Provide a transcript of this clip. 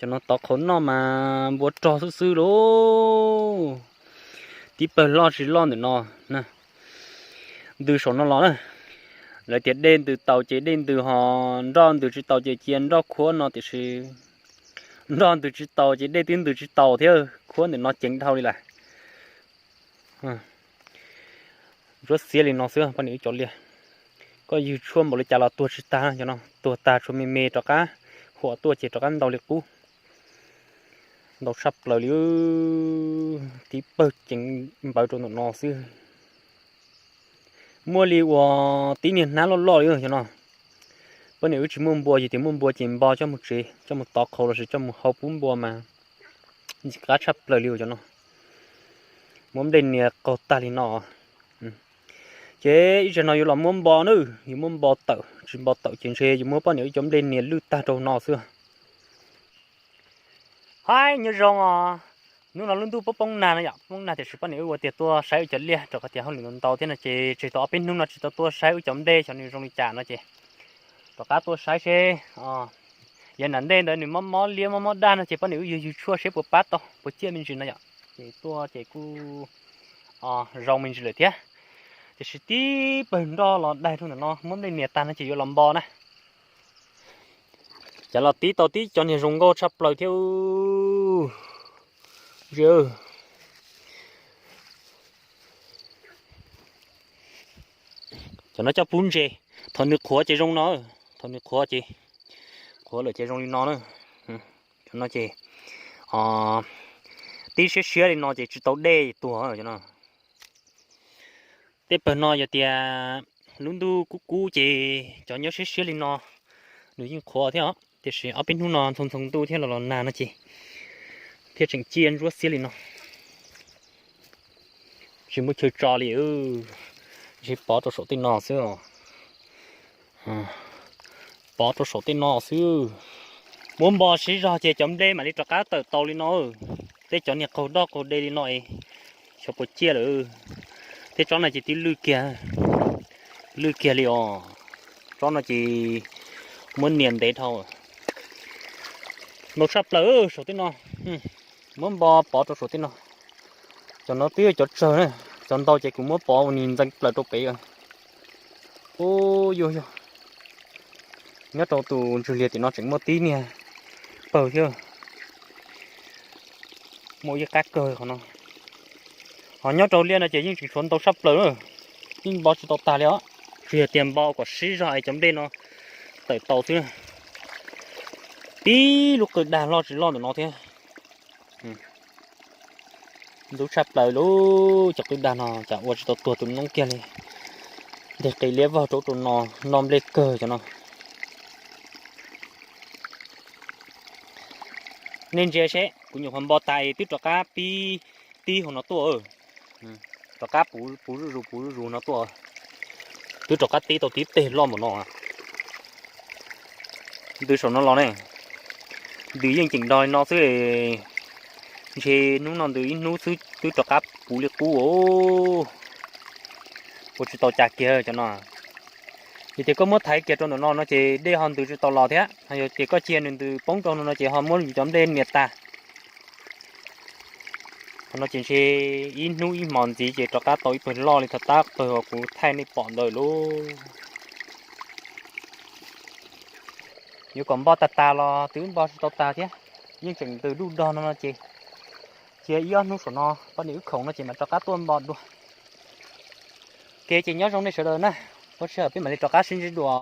Cov no tov qhauv noj mas npua rog xwb xwb lauj. Tib pawg loj tsis loj ntawm no, ntws saum no los na. Lawv tias dej ntws taus ces dej ntws ho nroj ntws tsis taus ces cia nroj khuab no tiam sis nroj ntws tsis taus ces dej twb ntws tsis taus thiab, khuab ntawm no ceev dhau li lawm. Ntsuab xiab li no xwb poj niam wb cov liaj. Koj ywg tshuaj npaum li cas los tuag tsis tag cov no, tuag tag tshuav me me rov qab huam tuaj ces rov qab ntau li qub. Ntau tshaj plaws li, tib pawg ceev npawv rau ntawm no xwb. Muaj li uas tib niag hnab loj loj li cov no. Poj niam wb tsis muaj npua ces tias muaj npua ces npo coj mus tsev coj mus tov qhauv lossis coj mus hau pub npua mas ntxim qab tshaj plaws li cov no. Muab nplej nias qaug tag li no. Ces ib tsam no yuav los muab npo na, yuav muab npo tawm, tsis npo tawm ces ntshe yuav muab poj niam wb cov nplej nias lwj tag rau no xwb. Haib, nyob zoo os. Hnub no lub ntuj poob poob nag no yom, poob nag tiam sis poj niam wb ua tiag tuaj saib wb cov liaj rau qhov tias hauj lwm ntau thiab no ces tseg tau ob peb hnub no tsis tau tuaj saib wb cov nplej xyov nws zoo li cas no ces rov qab tuaj saib seb. Yav nram ntej ntawd nws mob mob liab mob mob dag no ces poj niam wb yuav ywg tshuaj seb puas pab tau puas ciaj me ntsis no yom. Ces tuaj ces kuj zoo me ntsis lawm thiab. Tiam sis tib pawg nroj los daig rau ntawm no muab nplej nias tag no ces yuav los npo na. Ces los tib tau tib cov niag zoo nkauj tshaj plaws thiab. Cov no coj pub ntses, thaum nws qhuav ces zoo no, thaum nws qhuav ces, qhuav lawm ces zoo li no na. Cov no ces tib siab siab li no ces tsis tau dej tuag cov no. Tej pawg no yog tias lub ntuj kub kub ces cov nyob siab siab li no nws yeej qhuav thiab os, tiam sis ob peb hnub no ntxhoo ntxhoo ntuj thiab los los nag no ces thiaj tseem ciaj ntsuab xiab li no. Tsis muaj chaw tso li, ntshe pov rau saum tej no xwb. Pov rau saum tej no xwb. Muab npo siv zog ces cov nplej mam li rov qab tawm tau li no. Tej cov niag qaug doj qaug de li no, xyov puas ciaj lawm. Tej tsob no ces twb lwj kiag, lwj kiag li os. Tsob no ces muab nias ntev dhau. Ntau tshaj plaws saum tej no. Muab npo pov rau saum tej no. Cov no twb yog cov tsawg na, cov ntau ces kuv muab pov ua nis ntxeev plaws rau pem. Ub, yog yog, nyob rau tus ntswg liag tim no tseem muaj tib niag pawg thiab. Muaj ib qab kawg qhov no. Ho nyob rau liaj no ces yeej tseem tshuav ntau tshaj plaws na, yeej npo tsis tau tag li os. Tsuas yog tias npo kom siv zog es cov nplej no tawm tau xwb. Tib lub qw dag loj tsis loj ntawm no thiab. Ntub tshaj plaws lub cov qw dag no cas ua tsis tau tuag tus noob kiag li. Nteg qis liab vog rau rau no, noj nplej kawg cov no. Nej ntsia seb, kuv nyuam qhuav npo tas es twb rov qab pib tib hauv no tuaj. Rov qab puv zuj zus puv zuj zus no tuaj. Twb rov qab tib tau tib teg loj npaum no. Ntws saum no los ne, ntws yeej ceem nrog li no xwb. Ntshe hnub no ntws ib hnub xwb twb rov qab puv li qub. Ua tsis tau cas kiag cov no. Yog tias koj muab thaiv kiag rau ntawm no no ces dej ho ntws tsis tau los thiab, ho yog tias koj cia nws ntws poob rau no no ces ho muab yus cov nplej nias tag. Qhov no ces ntshe ib hnub ib hmos ntxiv ces rov qab tau ib pawg loj li thaum tab pawg uas kuv thaij nej pom ntawd lauj. Yuav kom npo tag tag los twb npo tsis tau tag thiab, yeej tseem ntws duj dog no no ces cia ib ob hnub saum no poj niam wb khoom no ces mam rov qab tuaj npo dua. Ok ces nyob zoo nej sawv daws na, ua tsaug peb mam li rov qab sib ntsib dua.